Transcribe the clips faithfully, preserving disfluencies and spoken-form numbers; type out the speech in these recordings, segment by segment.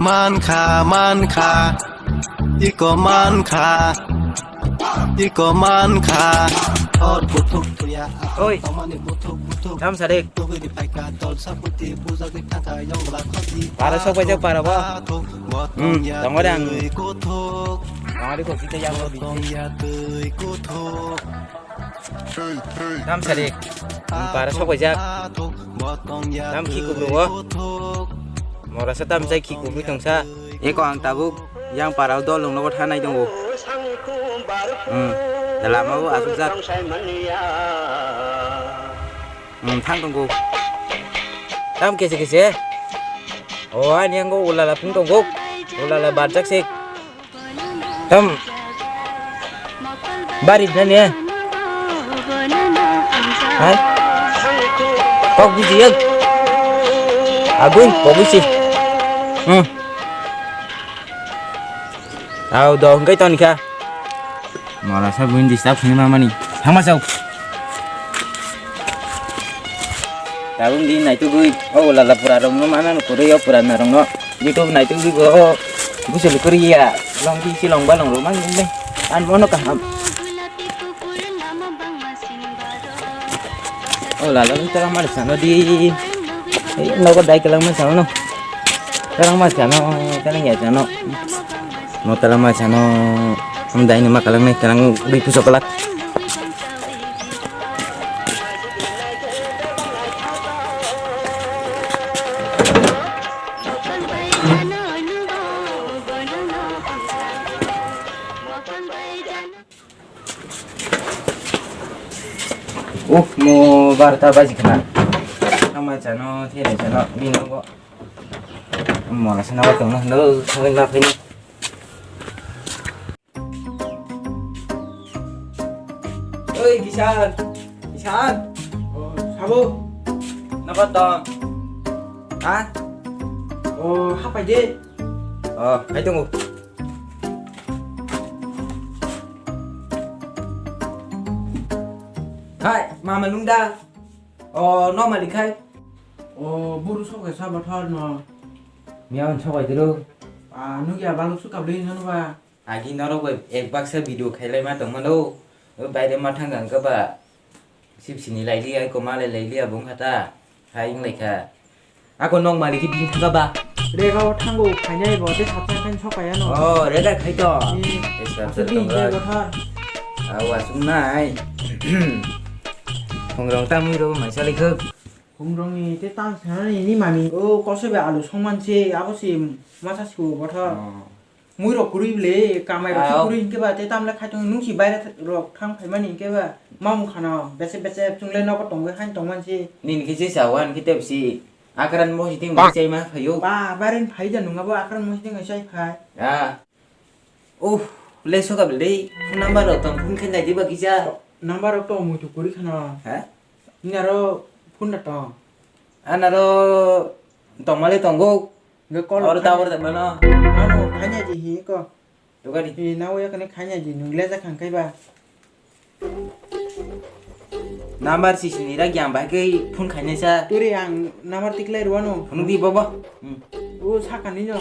Mankha, mankha, iko mankha, iko mankha. Hor buthuk tuya, oi, tomani buthuk buthuk. Tam sadik. Tugui di paika, tol saputi, bujak di thangka, yong la khoti. Para sok bai jak para bo. Hmm, tongo de ang. Kuthuk. Tongo de khoti te yang bo di. Botong ya tui kuthuk. Tam sari. Para sok bai jak. Tam khi kubru o. Mora sa tam jai khi kubru tong sa. Eko ang tabuk yang para o dol nong nogo thanai tongo. Hmm. Lama o asuk jak. Hmm, thang tongo. Tam kese kese. O ani ang go ulala phung tongo. Ulala barjak sik. Tam bari na ne. Hai. Kok biji ya. Agun, kok biji. Hmm. Au dong kai ton kha. Mala sa buin disturb sini mama ni. Thangma chau. Tabung di naitu gui. O lala pura rong no mana no kuri o pura na rong no. YouTube naitu gui go. Busul kuri ya. Long di si long ba long ro man ni. An mono kaham. O lala ni tara mar sano di. Eh, nogo dai kelang mar sano no. Tara mar sano, tara ya sano. No tala ma sano, am dai ni ma kalang nai kalang bui puso kalak. Uf, mo barta baji khna. Ama chano, there chano, bini nogo. Mona sana ba tong na, no, thangwi ma phai ni. Oi, Kisan! Kisan! Oh, sabo! Napa tong? Ha? Oh, hapai de. Oh, hai tongo. Hai, mama nung da? Oh, no malik hai. Oh, buru sok sa bathar no. Miya on sok ai diro. Ah, nung ya baluk sukabli no ba. Agi norok bai ek baksa video khailai ma tongmano. O baire ma thang ang khe ba. Sip sini lailiya, ko malai lailiya bung khata. Hai wng lai kha. Ako nok mali ki bini thangka ba. Rega o thango khainai bo te sapsa khain sok kaya no. Oh, rega khai to. Eh, eh, sapsa asli tong bini rok. Rega thar. Awa sung nai. Phungrong tamwi ro mai sali khuk. Phungrong ni te tang sanani ni mami. O kose be alu song man se, abo se masa su bo thar. Oh. Mui rok kwrwi le, kamai rok khe kwrwi hinkhe ba, tei tamle khai tong nung si baire rok thang phaimani hinkhe ba, mamung khana bese bese chwngle nogo tongwi hain tongmani se. Nini khe se sawan khe tebsi akran mo siting bai chai ma phaio. Ba, baire phai da nung abo akran mo siting chai phai. Ah. Oh, le soka bel dei. Phone number rok tong phone khe nai diba kisa. Number rok to mui tu kwrwi khana. Ha? Naro phone da tong. Anaro tongmale tongo. Nge call oro tower da mano. Ano khanya ji hi ko. Dogani. Hi nawo yakne khanya ji nung leja khang kai ba. Number sisini ra gyang bai kai phone khainai sa. Turi ang number tiklai ruano. Phone di baba. Hmm. O sakani no.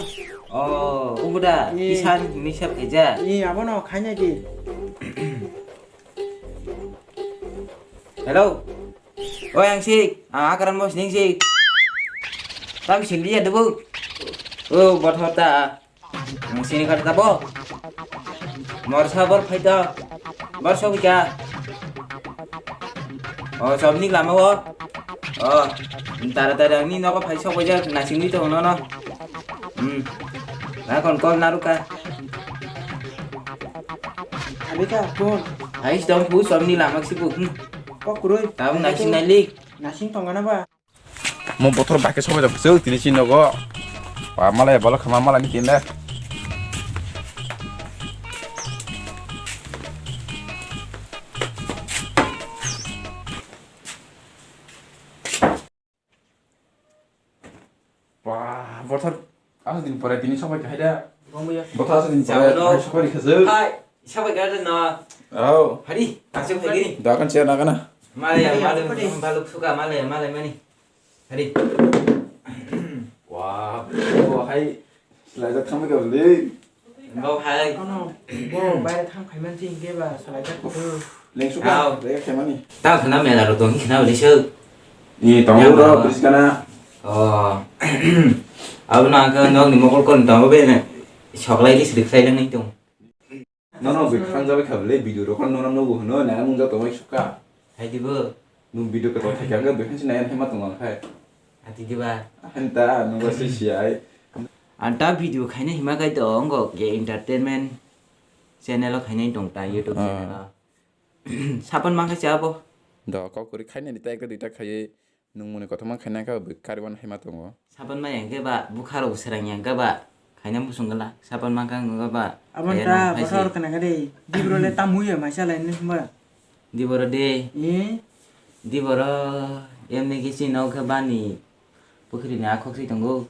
Oh, ubuda. Isan ni sab eja. Ni abono khanya ji. Hello. Oi, ang sik, ang akran bos ning sik. Tam sik dia debu. Oh, bot hota. Ang sini kata tabo. Mor sabor phaita. Bor sobi ka. Oh, sob nik lama wo. Oh, tara tara ni noko phai sok baja nasing ni to no no. Hmm. Na kon kol naruka. Abi ka phone. Ais dong pu somni lamak si pu. Hmm. Kok kuroi. Tabung nasing nai lik. Nasing tong gana ba. Mo bothor bake somai dok su tini si nogo. Pa malai bolo khama malai ni kinda. Wah, bothor asa din pore tini sobai kahai da. Gomya. Bothor asa din pore. Jauh lo. Hai sobai khajak. Hai, sobai kahai da no. Oh. Hari, asuk lagi ni. Doakan sia nakana. Malai ya, malai, malai, baluk suka, malai, malai mani. Hari. Wah, oh, hai. Laijak thangwi kha bwlwi. Bo hai. Ano, bo baire thang khaiman si hingke ba salaijak kho. Lengsu kha, Hao. Rega khaimani. Ta khna mela ro tong khna bwlwi suk. Ni tongo Yang ro, ba. Bwrwi sikana. Oh. Abo na kha nok ni mokol kon tongo be ne. Soklai di srik sai lang nai tong. Nono bwkhang jabai kha bwlwi video rok nono nugo hwno nana mung jotto mai sukha. Hai di bo. Nung video kwtal khai kha bwkhang si nai hai ma tong lang khai. Ati di ba. Hanta nung ba si si ai. Anta video khaina hima khai to ongo ke entertainment channel o khaina tong ta YouTube Ah. Channel o. Sapan mangkha cha bo. Do kok kuri khaina ni ta ekta duita khaiwi. Nwng muni kothoma khaina kha bwkha kariwan haima tongo. Sapan ma yang khe ba bwkha rok serang yang kha ba khaina musung gala sapan ma kha wngkha ba. Abon kaya ta nang phai se. Bothor khna kha de dibro le tamu ya maisa lai ni hwnba. Diboro de. Eh? Diboro emni khe chini nok khe bani pukhri ni akhok si tongo.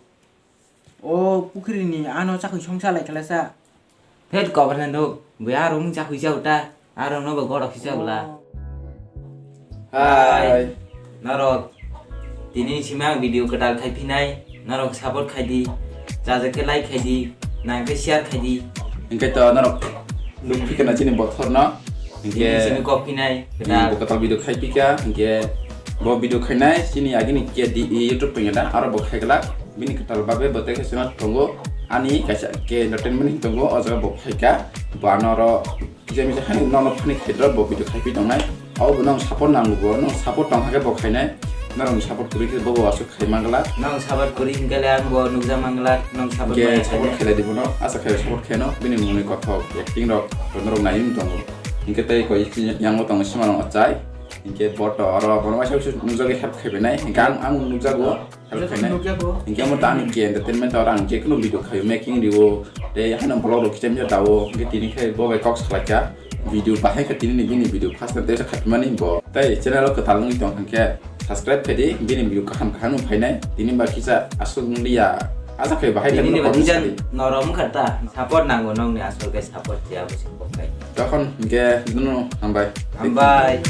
O pukhri ni ano chakhui songsa lai khala sa. Phet koborne nuk, bui aro mung chakhui chao ta, aro no bo gorok si chao la. Oh. Hai. Norok, tini simi ang video kwtal khai phinai, norok support khai di, chajak khe like khai di, nang khe share khai di. Hingke to norok nuk phikana chini bothor no. Hingke Tini simi kok phinai, di kwtal. Bo kwtal video khai pika, hingke bo video khainai chini agini ke di YouTube pengeda, aro bo khai glak. Bini kwtal babe bo tei khe channel tongo, ani kaisa ke entertainment hin tongo, o jaga bo phaikha, bo ano oro kisa misa hai nono phani khaidro bo video khaipi tongnai, abo bo nang support nango, bo nang support tong hakhe bo khainai, norokni support kwrwi khe bo bo aswk khai mangla. Nang support kwrwi hinkhe le ang bo nukjak mangla, nang support Hingke maya support khainai. Khailai di bono, asa khe support khaino, bini mungni kothok acting rok norok naiwi tongo. Hingke tei koi yango tongo simarok achai, hingke bo to oro bono waisa waisa nukjagwi help khaibainai, hingke ang ang nukjago. Help khainai. Nukya bo. Hingke omo ta ani ke entertainment oro ang jekunu video khaio, making rio, tei haino vlog rok kicham kicham dao, hingke tini khe bo bai kok salaikha. Video bahai khe tini ni bini video first time tei khatimani bo. Tei channel o kwtal wngwi tong hingke subscribe khe di, bini video kaham kaham no phainai. Tini ba kisa aswk wngya, acha khe bahai khe Tini ni no ba comment kisa khe di. Norom wngkha ta, support nango nokni aswk khe support ya bo se bo khai. Tokon hingke duno hambai. Hambai.